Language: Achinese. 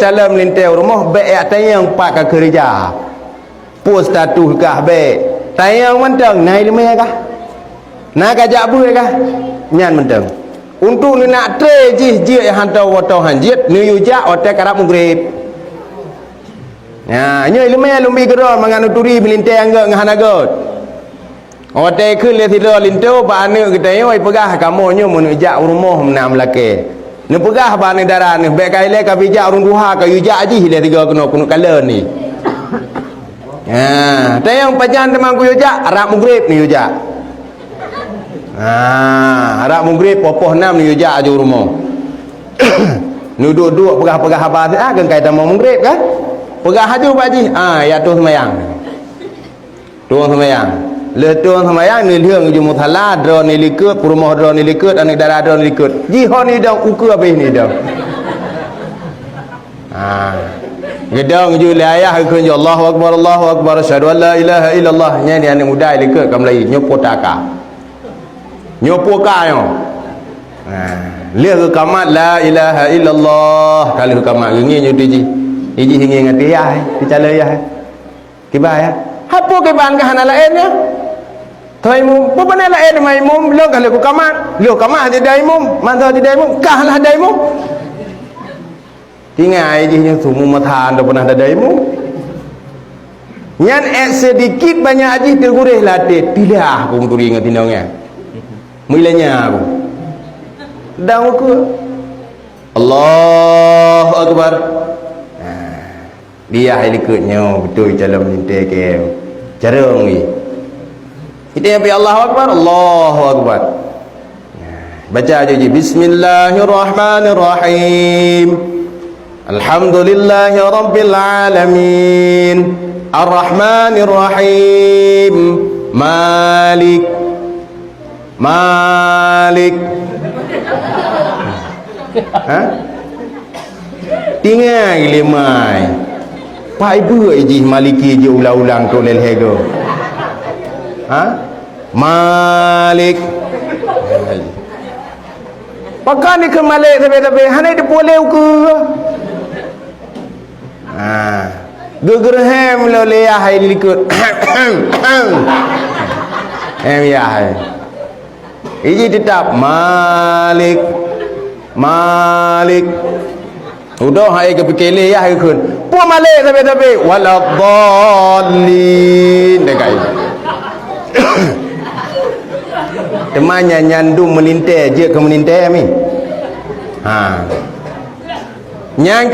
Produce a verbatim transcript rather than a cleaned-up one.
Calon meulintèe u rumoh, bèk jak tanyong pat ka keureuja. Peue status kah bèk. Tanyong mantong, na iéleumé kah? Na ka jak beuet kah? Nyan mantong. Untuk neunak tré jih jeuet nyang hantom woe tôh han jeuet, neuyue jak watèe karab mugreb. Nyan, nyoe iéleumé lôn bi keudroe mangat neuturi meulintèe nyang göt ngon hana göt. Watèe kheun lé sidroe linto bak aneuk geutanyoe, ipeugah, "Kamoe nyoe meuneuk jak u rumoh meunan meulakèe." Neupeugah bak aneuk dara neuh, "Bèk ka ilèe ka bijak ureueng tuha, ka yue jak jih ilèe tiga keunoe keuneuk kalon ni." Ha, tanyong pajan teuma kuyue jak, rab mugreb neuyue jak. Ha, rab mugreb poh-poh nam neuyue jak aju u rumoh. Neuduek-duek peugah-peugah haba siat, ah, keu kai tamong mugreb kan? Peugah aju bak jih, "Ah, ya tueng seumayang." Tueng seumayang. Lheueh tueng seumayang, neulheueng ju musala, droeneuh likot, peurumoh droeneuh likot, aneuk dara droeneuh likot. Jih ho neudong, ukeue abéh neudong. Ha. Geudong ju lé ayah geukheun ju, "Allahu Akbar, Allahu Akbar, asyhadu an la ilaha illallah." Nyan di aneuk muda likot ka meulayeue, nyoe po taka. Nyoe po ka nyoe. Ha. Lheueh geukamat la ilaha illallah, ka lheueh kamat geungieng ju tijih. Tijih geungieng ateueh yah, teucalon yah. Kiban ya. Hapo kiban ka hana laén ya? Toh imum, bubena laén ma imum, lôn ka lheueh kukamat. Lôn kamat jadi imum, mantong jadi imum, kah lah jadi imum. Tinggai jih nyoe sumu mata anda pernah jadi imum. Nyan ék sedikit banyak jih teuguréh latih, tilah aku turi ngon tinong ya. Muilanya aku. Dang uku. Allahu Akbar. Nah. Dia hai likot nyoe beutôi calon meulintèe kèe. Carông jih. Kita nyang pi Allahu Akbar, Allahu Akbar. Baca aja jih, "Bismillahirrahmanirrahim. Alhamdulillahirabbil alamin. Arrahmanirrahim. Malik." Malik. Ha? Tinggai lé mai. Pai beuet jih Maliki jih ulang-ulang tu lé lhèe go. Ha? Malik. Pakon dikheun Malik sabé-sabé, hana teupeue lé ukeue. Ha. Geugeureuhem lom lé yah hai di likot. Hem yah hai. Iji teutap Malik. Malik. Udah hai geupike lé yah hai kheun. Peue Malik sabé-sabé? Waladdallin. Dekai. Teuma nyan, nyan dum meulintèe, jeuet keu meulintèe mi. Ha. Nyan